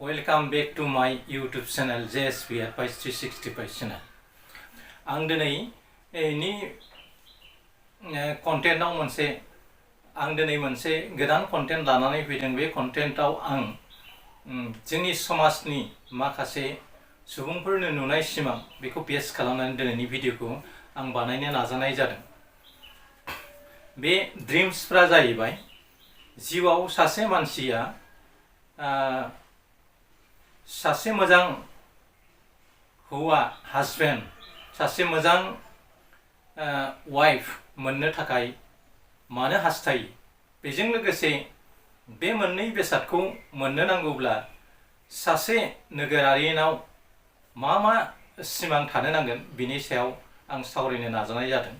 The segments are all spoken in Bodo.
Welcome back to my YouTube channel JSP Advice 365 channel. आं दिनै नि कन्टेन्टआव मोनसे गोदान कन्टेन्ट लानानै फैदों। बे कन्टेन्टआव आं जोंनि समाजनि माखासे सुबुंफोरनो नुनाय सिमां बेखौ बेस खालामनानै दिनैनि भिडिअखौ आं बानायनो नाजानाय जादों। बे ड्रिम्सफ्रा जाहैबाय जिउआव सासे मानसिया सासे मोजां हौवा हासबेन्ड सासे मोजां वाइफ मोननो थाखाय मानो हास्थायो, बेजों लोगोसे बे मोननै बेसादखौ मोननो नांगौब्ला सासे नोगोरारिनाव मा मा सिमां थानो नांगोन बिनि सायाव आं सावरायनो नाजानाय जादों।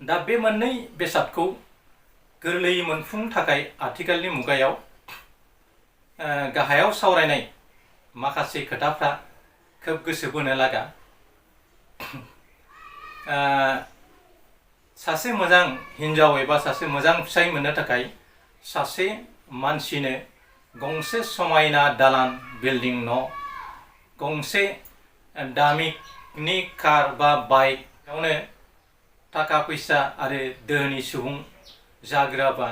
दा बे मोननै बेसादखौ गोरलैयै मोनफुंनो थाखाय आथिखालनि मुगायाव गाहायाव सावरायनाय माखासे खोथाफ्रा खोब गोसो बोनो लागा। सासे मोजां हिन्जाव एबा सासे मोजां फिसाय मोननो थाखाय सासे मानसिनो गंसे समायना दालान बिल्डिं न', गंसे दामिनि कार बा बाइकआवनो थाखा फैसा आरो दोहोनि सुबुं जाग्राबा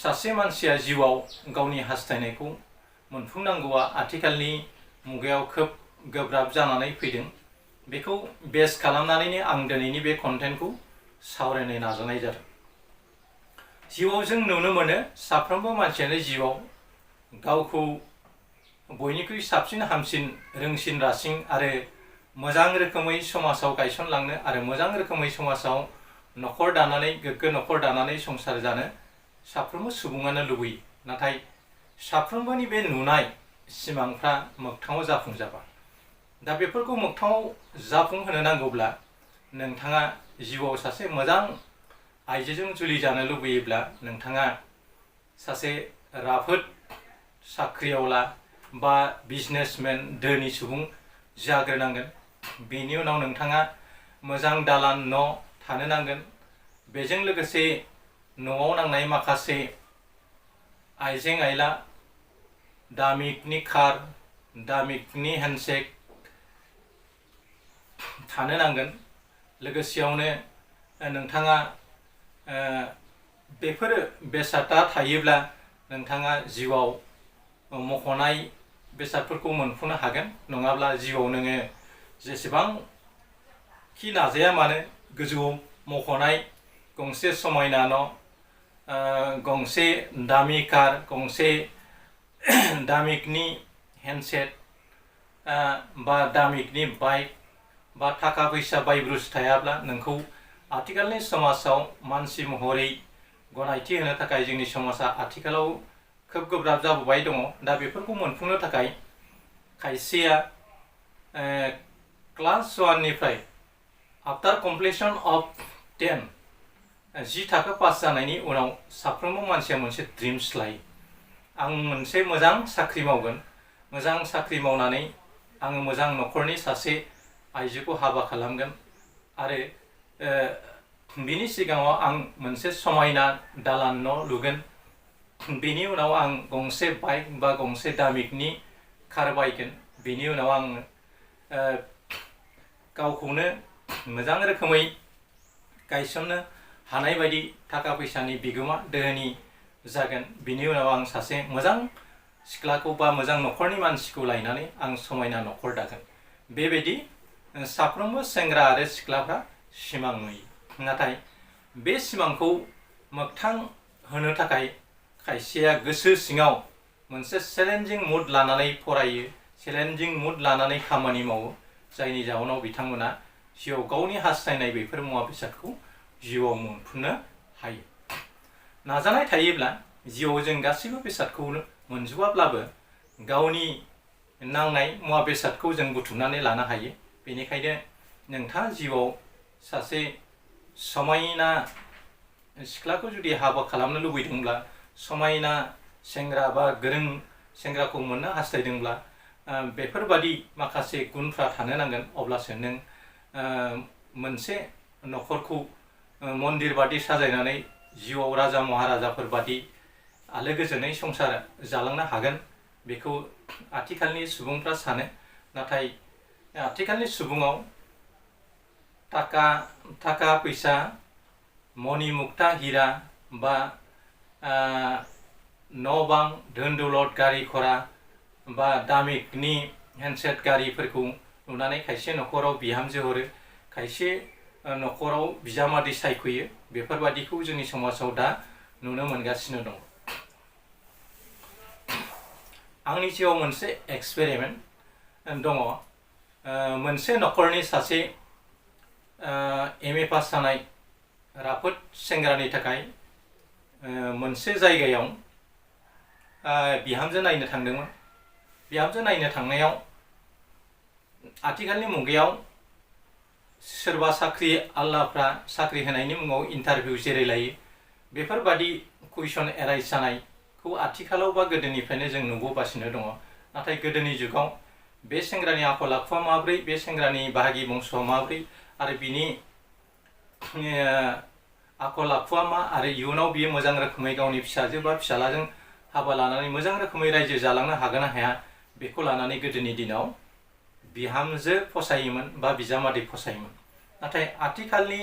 सासे मानसिया जिउआव गावनि हास्थायनायखौ मोनफुंनांगौआ आथिखालनि मुगायाव खोब गोब्राब जानानै फैदों। बेखौ बेस खालामनानैनो आं दिनैनि बे कन्टेन्टखौ सावरायनो नाजानाय जादों। जिउआव जों नुनो मोनो साफ्रोमबो मानसियानो जिउआव गावखौ बयनिख्रुइ साबसिन हामसिन रोंसिन रासिन आरो मोजां रोखोमै समाजाव गायसनलांनो आरो मोजां रोखोमै समाजाव न'खर दानानै गोग्गो न'खर दानानै संसार जानो साफ्रोमबो सुबुङानो लुबैयो। नाथाय साफ्रोमबोनि बे नुनाय सिमांफ्रा मोगथाङाव जाफुंजाबा। दा बेफोरखौ मोगथाङाव जाफुंहोनो नांगौब्ला नोंथाङा जिउआव सासे मोजां आइजोजों जुलि जानो लुबैयोब्ला नोंथाङा सासे राफोद साख्रिआवला बा बिजनेसमेन धोनि सुबुं जाग्रोनांगोन। बेनि उनाव नोंथाङा मोजां दालान न' थानो नांगोन। बेजों लोगोसे न'आव नांनाय माखासे आइजें आइला, दामिकनि कार, दामिकनि हेन्डसेक थानो नांगोन। लोगोसेयावनो नोंथाङा बेफोर बेसादा थायोब्ला नोंथाङा जिउआव मख'नाय बेसादफोरखौ मोनफुंनो हागोन। नङाब्ला जिउआव नोङो जेसेबांखि नाजाया मानो गोजौआव मख'नाय गंसे समायना न', गंसे दामि कार, गंसे दामिकनि हेन्डसेट बा दामिकनि बाइक बा थाखा फैसा बायब्रुस थायाब्ला नोंखौ आथिखालनि समाजाव मानसि महरै गनायथि होनो थाखाय जोंनि समाजा आथिखालाव खोब गोब्राब जाबोबाय दङ। दा बेफोरखौ मोनफुंनो थाखाय खायसेया क्लास 1निफ्राय आफ्टार कमप्लिसन अफ 10 10 थाखो पास जानायनि उनाव साफ्रोमबो मानसिया मोनसे ड्रिम्स लायो। आं मोनसे मोजां साख्रि मावगोन, मोजां साख्रि मावनानै आङो मोजां न'खरनि सासे आइजोखौ हाबा खालामगोन आरो बिनि सिगाङाव आं मोनसे समायना दालान न' लुगोन। बेनि उनाव आं गंसे बाइक बा गंसे दामिकनि कार बायगोन। बेनि उनाव आं गावखौनो मोजां रोखोमै गायसननो हानाय बायदि थाखा फैसानि बिगोमा दोहोनि जागोन। बिनि उनाव आं सासे मोजां सिख्लाखौ बा मोजां न'खरनि मानसिखौ लायनानै आं समायना न'खर दागोन। बेबायदि साफ्रोमबो सेंग्रा आरो सिख्लाफ्रा सिमां नुयो। नाथाय बे सिमांखौ मोगथां होनो थाखाय खायसेया गोसो सिङाव मोनसे चेलेन्जिं मुड लानानै फरायो, चेलेन्जिं मुड लानानै खामानि मावो, जायनि जाहोनाव बिथांमोना जिउआव गावनि हास्थायनाय बेफोर मुवा बेसादखौ जिउआव मोनफुंनो हायो। नाजानाय थायोब्ला जिउआव जों गासैबो बेसादखौनो मोनजोबाब्लाबो गावनि नांनाय मुवा बेसादखौ जों बुथुमनानै लानो हायो। बेनिखायनो नोंथाङा जिउआव सासे समायना सिख्लाखौ जुदि हाबा खालामनो लुबैदोंब्ला, समायना सेंग्रा बा गोरों सेंग्राखौ मोननो हास्थायदोंब्ला बेफोरबादि माखासे गुनफ्रा थानो नांगोन। अब्लासो नों मोनसे न'खरखौ मन्दिर बादि साजायनानै जिउआव राजा महाराजाफोर बादि आलो गोजोनै संसार जालांनो हागोन। बेखौ आथिखालनि सुबुंफ्रा सानो। नाथाय आथिखालनि सुबुङाव थाखा फैसा, मणि मुक्ता हिरा बा न' बां, धोन दौलत, गारि घोड़ा बा दामिकनि हेन्डसेट गारिफोरखौ नुनानै खायसे न'खराव बिहामजो हरो, खायसे न'खराव बिजामादै सायख'यो। बेफोरबादिखौ जोंनि समाजाव दा नुनो मोनगासिनो दं। आंनि जिउआव मोनसे एक्सपेरिमेन्ट दङ। मोनसे न'खरनि सासे MA पास जानाय राफोद सेंग्रानि थाखाय मोनसे जायगायाव बिहामजो नायनो थांदोंमोन। बिहामजो नायनो थांनायाव आथिखालनि मुगायाव सोरबा साख्रि आल्लाफ्रा साख्रि होनायनि मुङाव इन्टारभिउ जेरै लायो, बेफोरबादि कुइसन एराइज जानायखौ आथिखालाव बा गोदोनिफ्रायनो जों नुबोगासिनो दङ। नाथाय गोदोनि जुगाव बे सेंग्रानि आखल आखुआ माब्रै, बे सेंग्रानि बाहागि बंस'आ माब्रै आरो बिनि आखल आखुआ मा आरो इयुनाव बियो मोजां रोखोमै गावनि फिसाजो बा फिसालाजों हाबा लानानै मोजां रोखोमै रायजो जालांनो हागोन ना हाया, बेखौ लानानै गोदोनि दिनाव बिहामजो फसायोमोन बा बिजामादै फसायोमोन। नाथाय आथिखालनि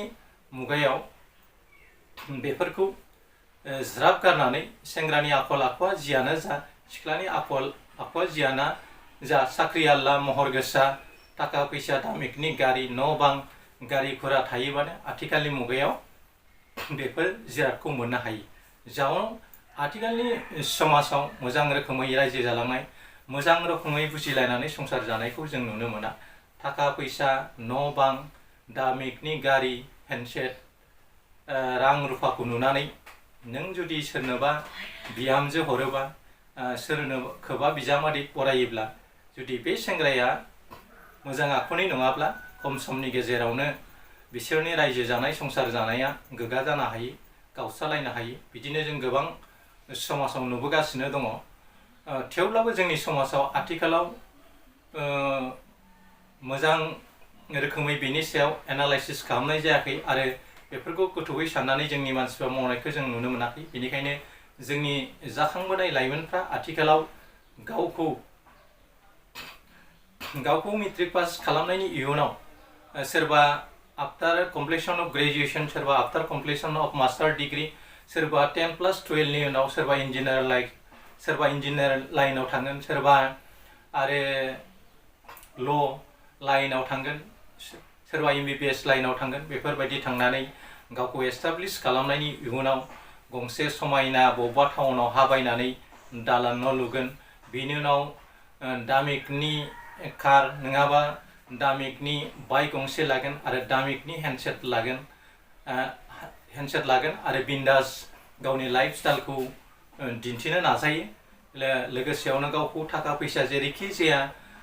मुगायाव बेफोरखौ ज्राब गारनानै सेंग्रानि आखल आखुआ जियानो जा, सिख्लानि आखल आखुआ जियानो जा, साख्रि आल्ला, महर गोसा, थाखा फैसा, दामिकनि गारि, न' बां, गारि घोड़ा थायोबानो आथिखालनि मुगायाव बेफोर जिरादखौ मोननो हायो। जाउनाव आथिखालनि समाजाव मोजां रोखोमै रायजो जालांनाय, मोजां रोखोमै बुजिलायनानै संसार जानायखौ जों नुनो मोना। थाखा फैसा, न' बां, दामिकनि गारि, हेन्डसेट, रां रुफाखौ नुनानै नों जुदि सोरनोबा बिहामजो हरोबा, सोरनोबा बिजामादै बरायोब्ला जुदि बे सेंग्राया मोजां आखुनि नङाब्ला खम समनि गेजेरावनो बिसोरनि रायजो जानाय संसार जानाया गोगा जानो हायो, गावस्रालायनो हायो। बिदिनो जों गोबां समाजाव नुबोगासिनो दङ। थेवब्लाबो जोंनि समाजाव आथिखालाव मोजां रोखोमै बेनि सायाव एनालाइसिस खालामनाय जायाखै आरो बेफोरखौ गोथौयै साननानै जोंनि मानसिफ्रा मावनायखौ जों नुनो मोनाखै। बेनिखायनो जोंनि जाखांबोनाय लाइमोनफ्रा आथिखालाव गावखौ मेट्रिक पास खालामनायनि इयुनाव सोरबा आफ्टार कमप्लिसन अफ ग्रेजुएसन, सोरबा आफ्टार कमप्लिसन अफ मास्टार डिग्री, सोरबा 10+12नि उनाव सोरबा इन्जिनियार लाइनाव थांगोन, सोरबा आरो ल' लाइनाव थांगोन, सोरबा MBBS लाइनाव थांगोन। बेफोरबायदि थांनानै गावखौ एस्टाब्लिश खालामनायनि इयुनाव गंसे समायना बबेबा टाउनाव हा बायनानै दालान न' लुगोन। बेनि उनाव दामिकनि कार नङाबा दामिकनि बाइक गंसे लागोन आरो दामिकनि हेन्डसेट लागोन आरो बिन्दास गावनि लाइफ स्टाइलखौ दिन्थिनो नाजायो। लोगोसेयावनो गावखौ थाखा फैसा जेरैखि जाया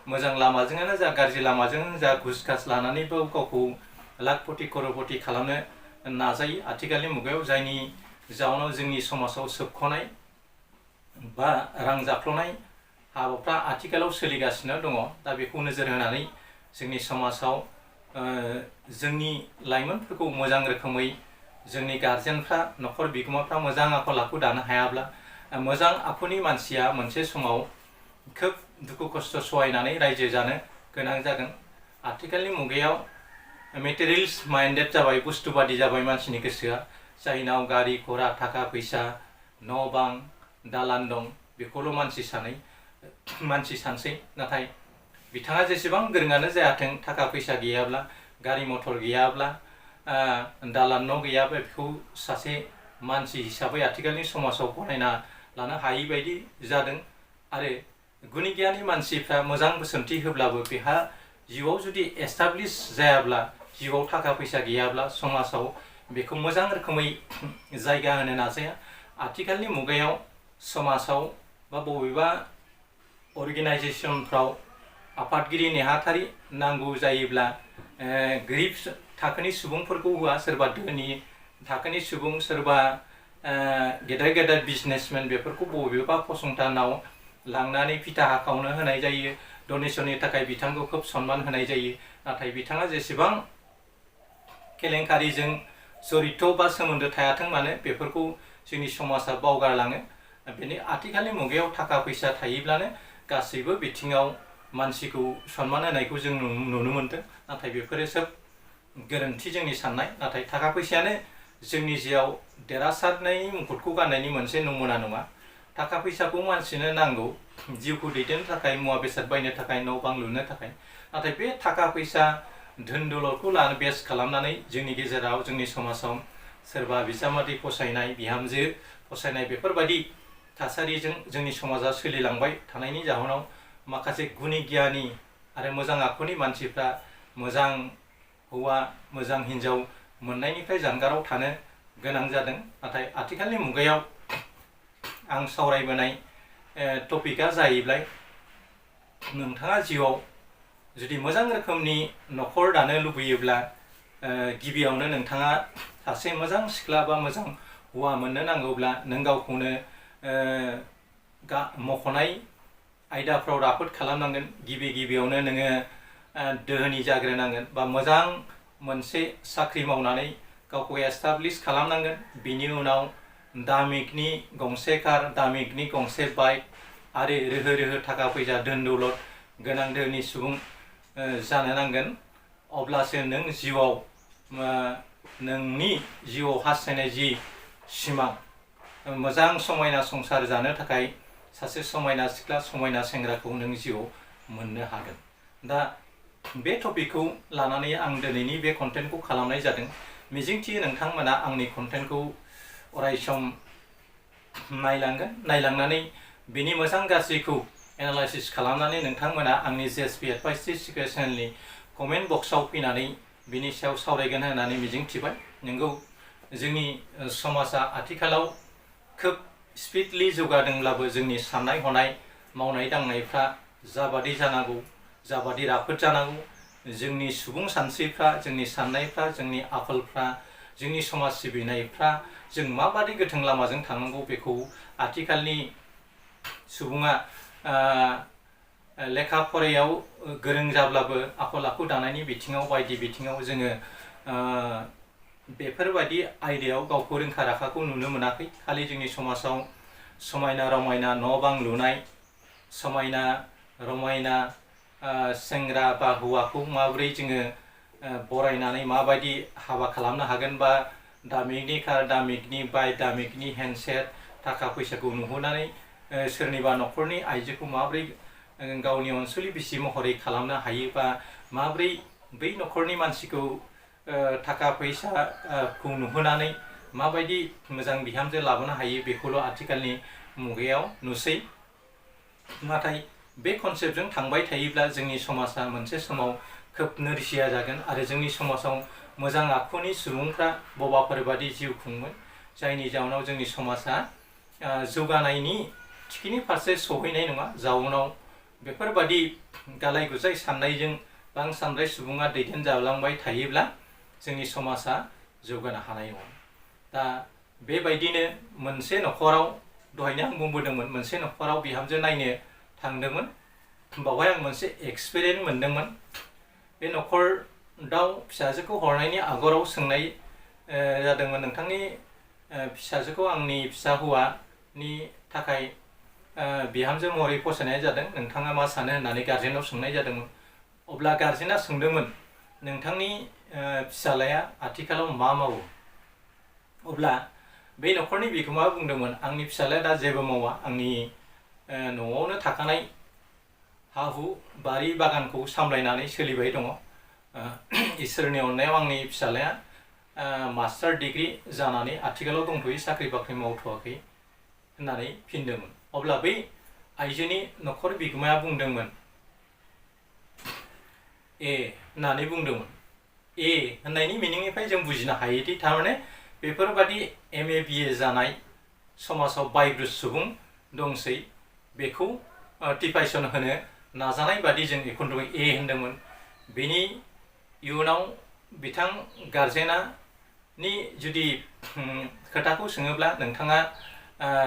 मोजां लामाजोंनो जा गाज्रि लामाजोंनो जा घुस घास लानानैबो गावखौ लाखपति करपति खालामनो नाजायो आथिखालनि मुगायाव, जायनि जाउनाव जोंनि समाजाव सोबख'नाय बा रां जाख्ल'नाय हाबाफ्रा आथिखालाव सोलिगासिनो दङ। दा बेखौ नोजोर होनानै जोंनि समाजाव जोंनि लाइमोनफोरखौ मोजां रोखोमै जोंनि गार्जेनफ्रा, न'खर बिगोमाफ्रा मोजां आखल आखु दानो हायाब्ला मोजां आखुनि मानसिया मोनसे समाव खोब दुखु खस्थ' सहायनानै रायजो जानो गोनां जागोन। आथिखालनि मुगायाव मेटेरियल्स माइन्डेड जाबाय, बुस्थुबादि जाबाय मानसिनि गोसोआ, जायनाव गारि घोड़ा, थाखा फैसा, न' बां, दालान दं, बेखौल' मानसि सानसै। नाथाय बिथाङा जेसेबां गोरोङानो जायाथों, थाखा फैसा गैयाब्ला, गारि मथर गैयाब्ला, दालान न' गैयाब्ला बेखौ सासे मानसि हिसाबै आथिखालनि समाजाव गनायना लानो हायि बायदि जादों। आरो गुनि गियानि मानसिफ्रा मोजां बोसोनथि होब्लाबो बेहा जिउआव जुदि एस्टाब्लिश जायाब्ला, जिउआव थाखा फैसा गैयाब्ला समाजाव बेखौ मोजां रोखोमै जायगा होनो नाजाया। आथिखालनि मुगायाव समाजाव बा बबेबा अर्गेनाइजेसनफ्राव आफादगिरि नेहाथारि नांगौ जायोब्ला गोरिब थाखोनि सुबुंफोरखौ होआ, सोरबा धोनि थाखोनि सुबुं, सोरबा गेदेर गेदेर बिजनेसमेन बेफोरखौ बबेबा फसंथानाव लांनानै फिथा हाखावनो होनाय जायो। डनेसननि थाखाय बिथांखौ खोब सनमान होनाय जायो। नाथाय बिथाङा जेसेबां केलेंकारिजों जरित बा सोमोन्दो थायाथों मानो बेफोरखौ जोंनि समाजा बावगारलाङो। बेनि आथिखालनि मुगायाव थाखा फैसा थायोब्लानो गासैबो बिथिङाव मानसिखौ सनमान होनायखौ जों नुनो मोनदों। नाथाय बेफोरो सोब गोरोन्थि जोंनि साननाय। नाथाय थाखा फैसायानो जोंनि जिउआव देरहासारनायनि मुकुटखौ गाननायनि मोनसे नमुना नङा। थाखा फैसाखौ मानसिनो नांगौ जिउखौ दैदेननो थाखाय, मुवा बेसाद बायनो थाखाय, न' बां लुनो थाखाय। नाथाय बे थाखा फैसा धोन दौलतखौ बेस खालामनानै जोंनि गेजेराव, जोंनि समाजाव सोरबा बिजामादै फसायनाय, बिहामजो फसायनाय, बेफोरबायदि थासारिजों जोंनि समाजा सोलिलांबाय थानायनि जाहोनाव माखासे गुनि गियानि आरो मोजां आखुनि मानसिफ्रा मोजां हौवा, मोजां हिन्जाव मोननायनिफ्राय जानगाराव थानो गोनां जादों। नाथाय आथिखालनि मुगायाव आं सावरायबोनाय टपिकआ जाहैबाय, नोंथाङा जिउआव जुदि मोजां रोखोमनि न'खर दानो लुबैयोब्ला गिबियावनो नोंथाङा सासे मोजां सिख्ला बा मोजां हौवा मोननो नांगौब्ला नों गावखौनो मख'नाय आयदाफ्राव राफोद खालामनांगोन। गिबियावनो नोङो दोहोनि जाग्रोनांगोन बा मोजां मोनसे साख्रि मावनानै गावखौ एस्टाब्लिश खालामनांगोन। बिनि उनाव दामिकनि गंसे कार, दामिकनि गंसे बाइक आरो रोहो थाखा फैसा धोन दौलत गोनां धोनि सुबुं जानो नांगोन। अब्लासो नों जिउआव नोंनि जिउआव हास्थायनाय जि सिमां, मोजां समायना संसार जानो थाखाय सासे समायना सिख्ला, समायना सेंग्राखौ नों जिउआव मोननो हागोन। दा बे टपिकखौ लानानै आं दिनैनि बे कन्टेन्टखौ खालामनाय जादों। मिजिंथियो नोंथांमोना आंनि कन्टेन्टखौ अरायसम नायलांगोन, नायलांनानै बिनि मोजां गाज्रिखौ एनालाइसिस खालामनानै नोंथांमोना आंनि जेएसपि एडभाइस चेनेलनि कमेन्ट बक्सआव फैनानै बिनि सायाव सावरायगोन होननानै मिजिंथिबाय। नोंगौ, जोंनि समाजा आथिखालाव खोब स्पिडलि जौगादोंब्लाबो जोंनि साननाय हनाय, मावनाय दांनायफ्रा जाबादि जानांगौ, जाबादि राफोद जानांगौ, जोंनि सुबुं सानस्रिफ्रा, जोंनि साननायफ्रा, जोंनि आखलफ्रा, जोंनि समाज सिबिनायफ्रा जों माबादि गोथों लामाजों थांनांगौ बेखौ आथिखालनि सुबुङा लेखा फरायाव गोरों जाब्लाबो आखल आखु दानायनि बिथिङाव, बायदि बिथिङाव जोङो बेफोरबायदि आयदायाव गावखौ रोंखा राखाखौ नुनो मोनाखै। खालि जोंनि समाजाव समायना रमायना न' बां लुनाय, समायना रमायना सेंग्रा बा हौवाखौ माबोरै जोङो बरायनानै माबायदि हाबा खालामनो हागोन, बा दामिकनि कार, दामिकनि बाइक, दामिकनि हेन्डसेट, थाखा फैसाखौ नुहोनानै सोरनिबा न'खरनि आइजोखौ माबोरै गावनि अनसुलि बिसि महरै खालामनो हायो, बा माबोरै बै न'खरनि मानसिखौ थाखा फैसाखौ नुहोनानै माबायदि मोजां बिहामजो लाबोनो हायो, बेखौल' आथिखालनि मुगायाव नुसै। नाथाय बे कनसेप्टजों थांबाय थायोब्ला जोंनि समाजा मोनसे समाव खोब नोरजिया जागोन आरो जोंनि समाजाव मोजां आखुनि सुबुंफ्रा बबाफोरबादि जिउ खुंगोन, जायनि जाउनाव जोंनि समाजा जौगानायनि थिखिनि फारसे सहैनाय नङा। जाउनाव बेफोरबादि गालाय गुजाय साननायजों बांसानद्राय सुबुङा दैदेनजालांबाय थायोब्ला जोंनि समाजा जौगानो हानाय नङा। दा बेबायदिनो मोनसे न'खराव, दहायनो आं बुंबोदोंमोन, मोनसे न'खराव बिहामजो नायनो थांदोंमोन। बावहाय आं मोनसे एक्सपिरियेन्स मोनदोंमोन। बे न'खराव फिसाजोखौ हरनायनि आगोलाव सोंनाय जादोंमोन, नोंथांनि फिसाजोखौ आंनि फिसा हौवानि थाखाय बिहामजो महरै फसायनाय जादों, नोंथाङा मा सानो होननानै गार्जेनाव सोंनाय जादोंमोन। अब्ला गार्जेना सोंदोंमोन, नोंथांनि फिसालाया आथिखालाव मा मावो? अब्ला बे न'खरनि बिगोमाया बुंदोंमोन, आंनि फिसालाया दा जेबो मावा, आंनि न'आवनो थाखानाय हा हु बारि बागानखौ सामलायनानै सोलिबाय दङ। इसोरनि अननायाव आंनि फिसालाया मास्टार डिग्री जानानै आथिखालाव दंथ'यो, साख्रि बाख्रि मावथ'वाखै होननानै फिनदोंमोन। अब्ला बै आइजोनि न'खर बिगोमाया बुंदोंमोन, ए होननानै बुंदोंमोन। ए होननायनि मिनिंनिफ्राय जों बुजिनो हायोदि थारमाने बेफोरबादि MA BA जानाय समाजाव बायब्रुस सुबुं दंसै, बेखौ टिपाइसन होनो नाजानाय बादि जों एखुनदों ए होनदोंमोन। बेनि इयुनाव बिथां गार्जेनानि जुदि खोथाखौ सोङोब्ला नोंथाङा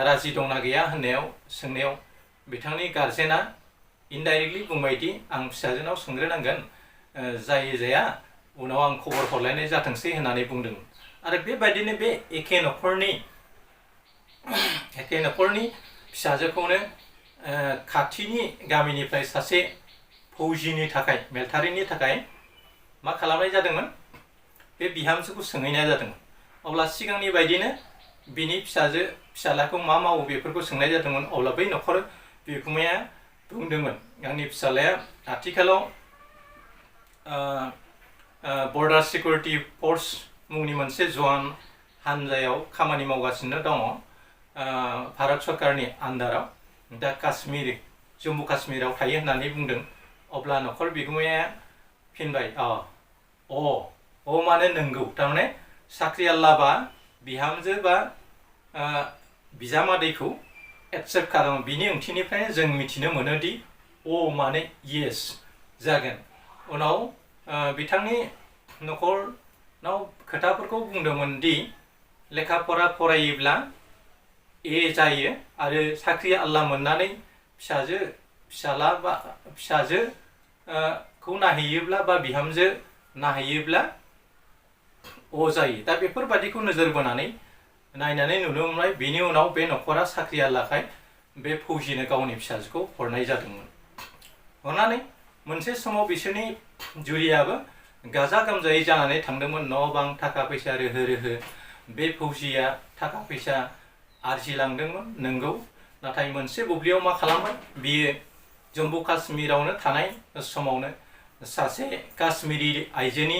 राजि दंना गैया होननायाव सोंनायाव बिथांनि गार्जेना इनडाइरेक्टलि बुंबायदि आं फिसाजोनाव सोंग्रोनांगोन, जायो जाया उनाव आं खबर हरलायनाय जाथोंसै होननानै बुंदोंमोन। आरो बेबायदिनो बे एखे न'खरनि फिसाजोखौनो खाथिनि गामिनिफ्राय सासे फौजिनि थाखाय मिलिटारिनि थाखाय मा खालामनाय जादोंमोन बे बिहामजोखौ सोंहैनाय जादोंमोन। अब्ला सिगांनि बायदिनो बिनि फिसालाखौ मा मावो बेफोरखौ सोंनाय जादोंमोन। अब्ला बै न'खर बिगुमाया बुंदोंमोन आंनि फिसालाया आथिखालाव बर्डार सिकिउरिटि फर्स मुंनि मोनसे जवान हानजायाव खामानि मावगासिनो दङ भारत सरकारनि आन्दाराव, दा जम्मु काश्मीराव थायो होननानै बुंदों। अब्ला न'खर बिगुमाया फिनबाय माने नंगौ, थारमाने साख्रियालाबा बिहामजो बा बिजामादैखौ एक्सेप्ट खालामो। बिनि ओंथिनिफ्रायनो जों मिथिनो मोनोदि माने येस जागोन। उनाव बिथांनि न'खरनाव खोथाफोरखौ बुंदोंमोन दि लेखा फरा फरायोब्ला जायो आरो साख्रि आल्ला मोननानै फिसाजोखौ नाहैयोब्ला बा बिहामजो नाहैयोब्ला जायो। दा बेफोरबादिखौ नोजोर बोनानै नायनानै नुनो मोनबाय। बेनि उनाव बे न'खरा साख्रि आल्लाखाय बे फौजिनो गावनि फिसाजोखौ हरनाय जादोंमोन। हरनानै मोनसे समाव बिसोरनि जुलियाबो गाजा गोमजायै जानानै थांदोंमोन। न' बां थाखा फैसा रोहो रोहो बे फौजिया थाखा फैसा आरजिलांदोंमोन नंगौ, नाथाय मोनसे बुब्लियाव मा खालामबाय, बियो जम्मु काश्मीरावनो थानाय समावनो सासे काश्मीरी आइजोनि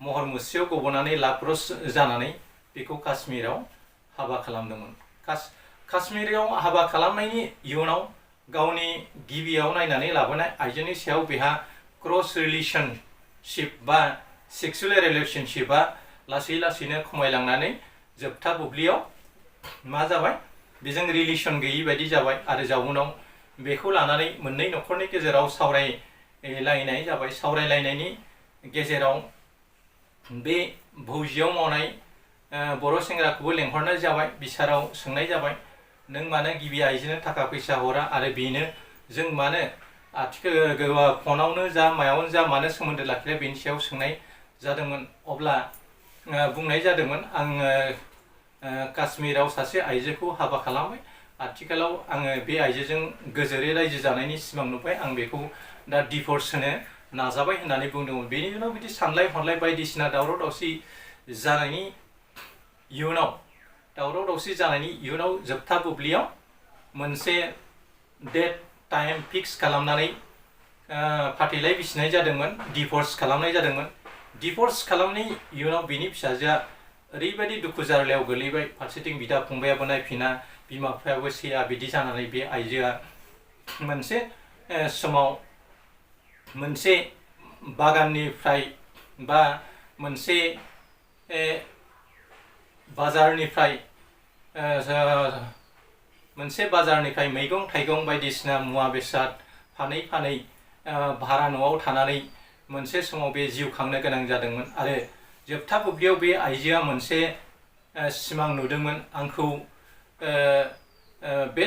महर मुस्रियाव गब'नानै लाफ्रस जानानै बेखौ काश्मीराव हाबा खालामदोंमोन। काश्मीराव हाबा खालामनायनि इयुनाव गावनि गिबियाव नायनानै लाबोनाय आइजोनि सायाव बेहा क्रस रिलेशनशिप बा सेक्सुवेल रिलेशनशिपा लासै लासैनो खमायलांनानै जोबथा बुब्लियाव मा जाबाय, बेजों रिलेशन गैयि बायदि जाबाय। आरो जाउनाव बेखौ लानानै मोननै न'खरनि गेजेराव सावरायलायनाय जाबाय। सावरायलायनायनि गेजेराव बे फौजियाव मावनाय बर' सेंग्राखौबो लेंहरनाय जाबाय। बिसाराव सोंनाय जाबाय, नों मानो गिबि आइजोनो थाखा फैसा हरा आरो बेनो जों मानो आथिखाल फनावनो जा मायावनो जा मानो सोमोन्दो लाखिला, बेनि सायाव सोंनाय जादोंमोन। अब्ला बुंनाय जादोंमोन, आङो काश्मीराव सासे आइजोखौ हाबा खालामबाय, आथिखालाव आङो बे आइजोजों गोजोरै रायजो जानायनि सिमां नुबाय, आं बेखौ दा डिभर्स होनो नाजाबाय होननानै बुंदोंमोन। बेनि उनाव बिदि सानलाय हनलाय बायदिसिना दावराव दावसि जानायनि इयुनाव जोबथा बुब्लियाव मोनसे डेट टाइम फिक्स खालामनानै फाथैलाइ बिसिनाय जादोंमोन, डिभर्स खालामनाय जादोंमोन। डिभर्स खालामनायनि इयुनाव बिनि फिसाजोआ ओरैबायदि दुखु जारलायाव गोलैबाय, फारसेथिं बिदा फंबायाबो नायफिना, बिमा बिफायाबो सैया, बिदि जानानै बे आइजोआ मोनसे समाव मोनसे बागाननिफ्राय बा मोनसे बाजारनिफ्राय मैगं थाइगं बायदिसिना मुवा बेसाद फानै फानै भारा न'आव थानानै मोनसे समाव बे जिउ खांनो गोनां जादोंमोन। आरो जोबथा बुब्लियाव बे आइजोआ मोनसे सिमां नुदोंमोन, आंखौ बे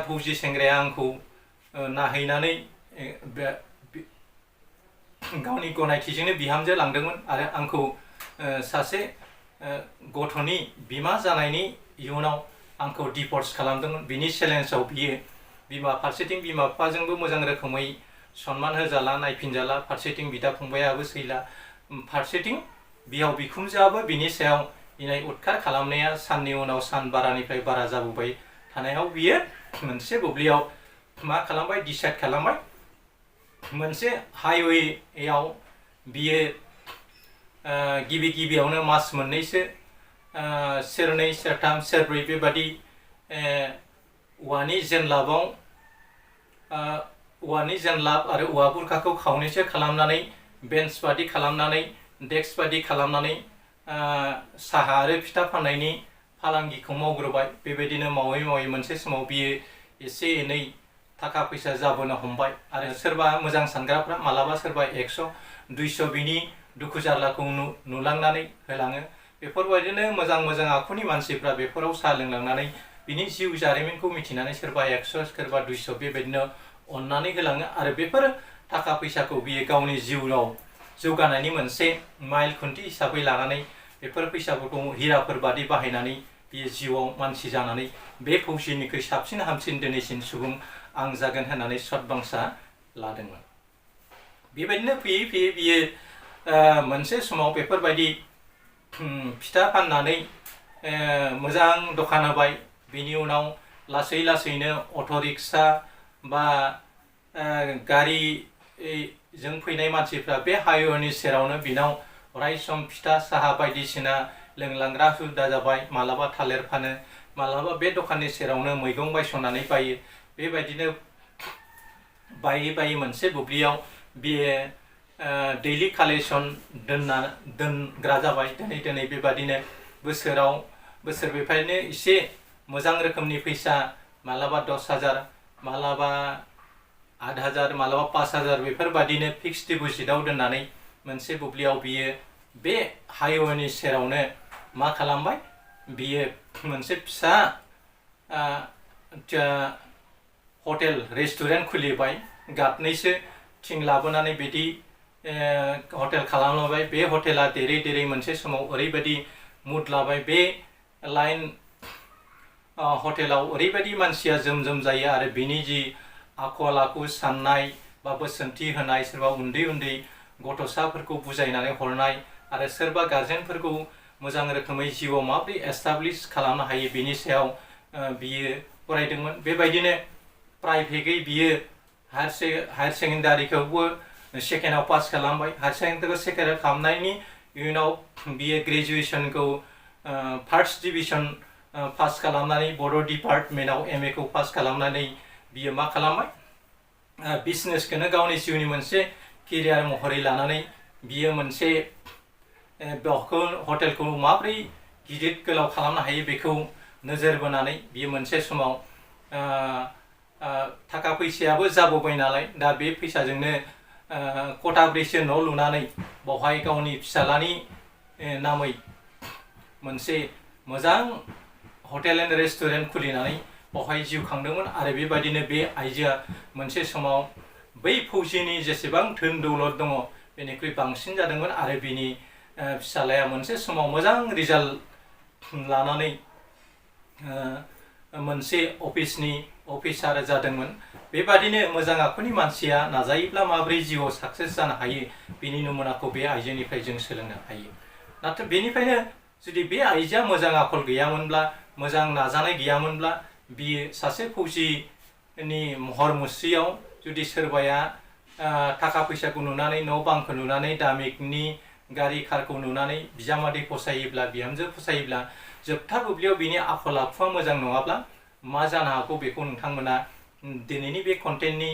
फौजि सेंग्राया आंखौ नाहैनानै गावनि गनायथिजोंनो बिहामजो लांदोंमोन आरो आंखौ सासे गथ'नि बिमा जानायनि इयुनाव आंखौ डिभर्स खालामदोंमोन। बिनि चेलेन्जआव बियो फारसेथिं बिमा बिफाजोंबो मोजां रोखोमै सनमान होजाला, नायफिनजाला, फारसेथिं बिदा फंबायाबो सैला, फारसेथिं बिहाव बिखुनजोआबो बिनि सायाव इनाय उदखार खालामनाया साननि उनाव सान बारानिफ्राय बारा जाबोबाय थानायाव बियो मोनसे बुब्लियाव मा खालामबाय, डिसाइड खालामबाय, मोनसे हाइवेयाव बियो गिबियावनो मास मोननैसो सेरनै सेरथाम सेरब्रै बेबादि औवानि जेनलाब आरो औवा बुरखाखौ खावनैसो खालामनानै बेन्स बादि खालामनानै डेस्क बादि खालामनानै साहा आरो फिथा फाननायनि फालांगिखौ मावग्रोबाय। बेबायदिनो मावै मावै मोनसे समाव बियो एसे एनै थाखा फैसा जाबोनो हमबाय आरो सोरबा मोजां सानग्राफ्रा मालाबा सोरबा 100-200 बिनि दुखु जारलाखौ नुलांनानै होलाङो। बेफोरबायदिनो मोजां मोजां आखुनि मानसिफ्रा बेफोराव साहा लोंलांनानै बिनि जिउ जारिमिनखौ मिथिनानै सोरबा 100 सोरबा 200 बेबायदिनो अननानै होलाङो आरो बेफोर थाखा फैसाखौ बियो गावनि जिउआव जौगानायनि मोनसे माइल खुन्थि हिसाबै लानानै बेफोर फैसाफोरखौ हिराफोर बादि बाहायनानै बियो जिउआव मानसि जानानै बे फौजिनिख्रुइ साबसिन हामसिन दिनैसिम सुबुं आं जागोन होननानै सतबांसा लादोंमोन। बेबायदिनो फैयै फैयै बियो मोनसे समाव बेफोरबायदि फिथा फाननानै मोजां दखान होबाय। बिनि उनाव लासै लासैनो अट' रिक्सा बा गारिजों फैनाय मानसिफ्रा बे हाइवेनि सेरावनो बिनाव अराय सम फिथा साहा बायदिसिना लोंलांग्रा हुदा जाबाय। मालाबा थालिर फानो, मालाबा बे दखाननि सेरावनो मैगं बायस'नानै बायो। बेबायदिनो बायै बायै मोनसे बुब्लियाव बियो दैलि कालेक्सन दोनग्रा जाबाय। दिनै बेबादिनो बोसोर बेफोरनो एसे मोजां रोखोमनि फैसा, मालाबा 10,000, मालाबा 8,000, मालाबा 5,000 बेफोरबादिनो फिक्स डिप'जिटआव दोननानै मोनसे बुब्लियाव बियो बे हाइवेनि सेरावनो मा खालामबाय, बियो मोनसे फिसा हटेल रेस्टुरेन्ट खुलिबाय। गाबनैसो थिं लाबोनानै बिदि हटेल खालामलांबाय। बे हटेला देरै देरै मोनसे समाव ओरैबायदि मुड लाबाय, बे लाइन हटेलाव ओरैबायदि मानसिया जोम जायो आरो बिनि जि आखल आखु साननाय बा बोसोनथि होनाय, सोरबा उन्दै उन्दै गथ'साफोरखौ बुजायनानै हरनाय आरो सोरबा गार्जेनफोरखौ मोजां रोखोमै जिउआव माबोरै एस्टाब्लिश खालामनो हायो बिनि सायाव बियो फरायदोंमोन। बेबायदिनो प्राइभेटै बियो हायार सेकेन्डारिखौबो सेकेन्डआव पास खालामबाय। हायार सेकेन्डारिखौ सेकेन्डआव खालामनायनि उनाव बियो ग्रेजुवेसनखौ फार्स्ट डिभिजन पास खालामनानै बर' डिपार्टमेन्टआव MA खौ पास खालामनानै बियो मा खालामबाय, बिजनेसखौनो गावनि जिउनि मोनसे केरियार महरै लानानै बियो मोनसे हटेलखौ माबोरै गिदिर गोलाव खालामनो हायो बेखौ नोजोर बोनानै बियो मोनसे समाव थाखा फैसायाबो जाबोबाय नालाय, दा बे फैसाजोंनो खथाब्रैसो न' लुनानै बावहाय गावनि फिसालानि नामै मोनसे मोजां हटेल एन्ड रेस्टुरेन्ट खुलिनानै बावहाय जिउ खांदोंमोन। आरो बेबायदिनो बे आइजोआ मोनसे समाव बै फौजिनि जेसेबां धोन दौलत दङ बेनिख्रुइ बांसिन जादोंमोन आरो बिनि फिसालाया मोनसे समाव मोजां रिजाल्ट लानानै मोनसे अफिसनि अफिसार जादोंमोन। बेबादिनो मोजां आखुनि मानसिया नाजायोब्ला माबोरै जिउआव साक्सेस जानो हायो बिनि नमुनाखौ बे आइजोनिफ्राय जों सोलोंनो हायो। नाथाय बेनिफ्रायनो जुदि बे आइजोआ मोजां आखल गैयामोनब्ला, मोजां नाजानाय गैयामोनब्ला, बियो सासे फौजिनि महर मुस्रियाव जुदि सोरबाया थाखा फैसाखौ नुनानै, न' बांखौ नुनानै, दामिकनि गारि कारखौ नुनानै बिजामादै फसायोब्ला, बिहामजो फसायोब्ला, जोबथा बुब्लियाव बिनि आखल आखुआ मोजां नङाब्ला मा जानो हागौ बेखौ नोंथांमोना दिनैनि बे कन्टेन्टनि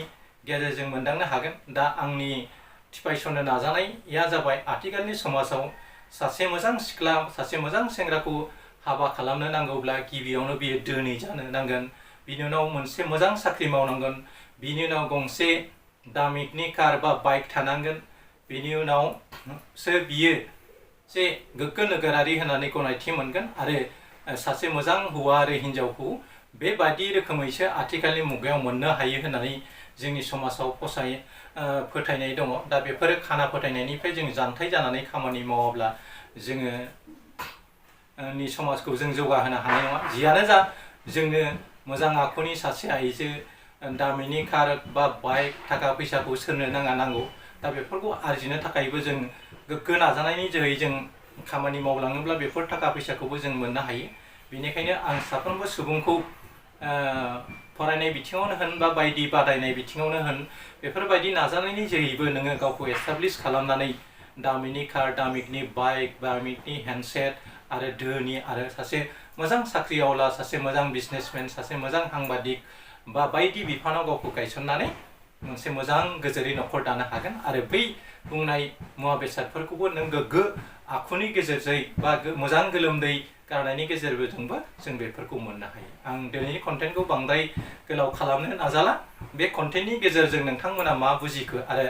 गेजेरजों मोनदांनो हागोन। दा आंनि टिपाइसनो नाजानाया जाबाय, आथिखालनि समाजाव सासे मोजां सिख्ला, सासे मोजां सेंग्राखौ हाबा खालामनो नांगौब्ला गिबियावनो बियो धोनि जानो नांगोन, बिनि उनाव मोनसे मोजां साख्रि मावनांगोन, बिनि उनाव गंसे दामिकनि कार बा बाइक थानांगोन, बिनि उनावसो बियो जे गोग्गो नोगोरारि होननानै गनायथि मोनगोन आरो सासे मोजां हौवा आरो हिन्जावखौ बेबादि रोखोमैसो आथिखालनि मुगायाव मोननो हायो होननानै जोंनि समाजाव फोथायनाय दङ। दा बेफोरो खाना फोथायनायनिफ्राय जों जानथाय जानानै खामानि मावाब्ला जोङो समाजखौ जों जौगाहोनो हानाय नङा। जियानो जा, जोंनो मोजां आखुनि सासे आइजो, दामिनि कार बा बाइक, थाखा फैसाखौ सोरनो नांगौ। दा बेफोरखौ आरजिनो थाखायबो जों गोग्गो नाजानायनि जोहै जों खामानि मावलाङोब्ला बेफोर थाखा फैसाखौबो जों मोननो हायो। बेनिखायनो आं साफ्रोमबो सुबुंखौ फरायनाय बिथिङावनो होन बा बायदि बादायनाय बिथिङावनो होन, बेफोरबायदि नाजानायनि जोहैबो नोङो गावखौ एस्टाब्लिश खालामनानै दामिनि कार, दामिकनि बाइक, दामिकनि हेन्डसेट आरो धोनि आरो सासे मोजां साख्रिआवला, सासे मोजां बिजनेसमेन, सासे मोजां साংবাদিक बा बायदि बिफानाव गावखौ गायसननानै मोनसे मोजां गोजोरै न'खर दानो हागोन। आरो बै बुंनाय मुवा बेसादफोरखौबो नों गोग्गो आखुनि गेजेरजों बा मोजां गोलोमदै गारनायनि गेजेरजोंबो जों बेफोरखौ मोननो हायो। आं दिनैनि कन्टेन्टखौ बांद्राय गोलाव खालामनो नाजाला। बे कन्टेन्टनि गेजेरजों नोंथांमोना मा बुजिखो आरो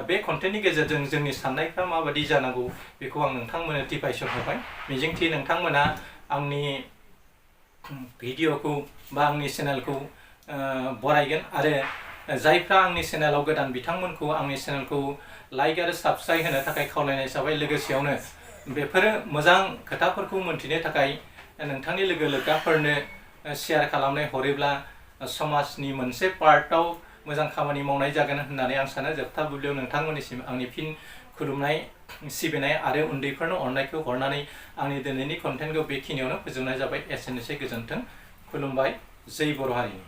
बे कन्टेन्टनि गेजेरजों जोंनि साननायफ्रा माबायदि जानांगौ बेखौ आं नोंथांमोननो टिपाइसन होबाय। मिजिंथि नोंथांमोना आंनि भिडिअखौ बा आंनि चेनेलखौ बरायगोन आरो जायफ्रा आंनि चेनेलाव गोदान बिथांमोनखौ आंनि चेनेलखौ लाइक आरो साबस्क्राइब होनो थाखाय खावलायनाय जाबाय। लोगोसेयावनो बेफोरो मोजां खोथाफोरखौ मोन्थिनो थाखाय नोंथांनि लोगो लोगोफोरनो शेयार खालामनाय हरोब्ला समाजनि मोनसे पार्टआव मोजां खामानि मावनाय जागोन होननानै आं सानो। जोबथा बुब्लियाव नोंथांमोननिसिम आंनि फिन खुलुमनाय सिबिनाय आरो उन्दैफोरनो अननायखौ हरनानै आंनि दिनैनि कन्टेन्टखौ बेखिनियावनो फोजोबनाय जाबाय। एसेनोसै, गोजोन्थों, खुलुमबाय, जै बर' हारिनि।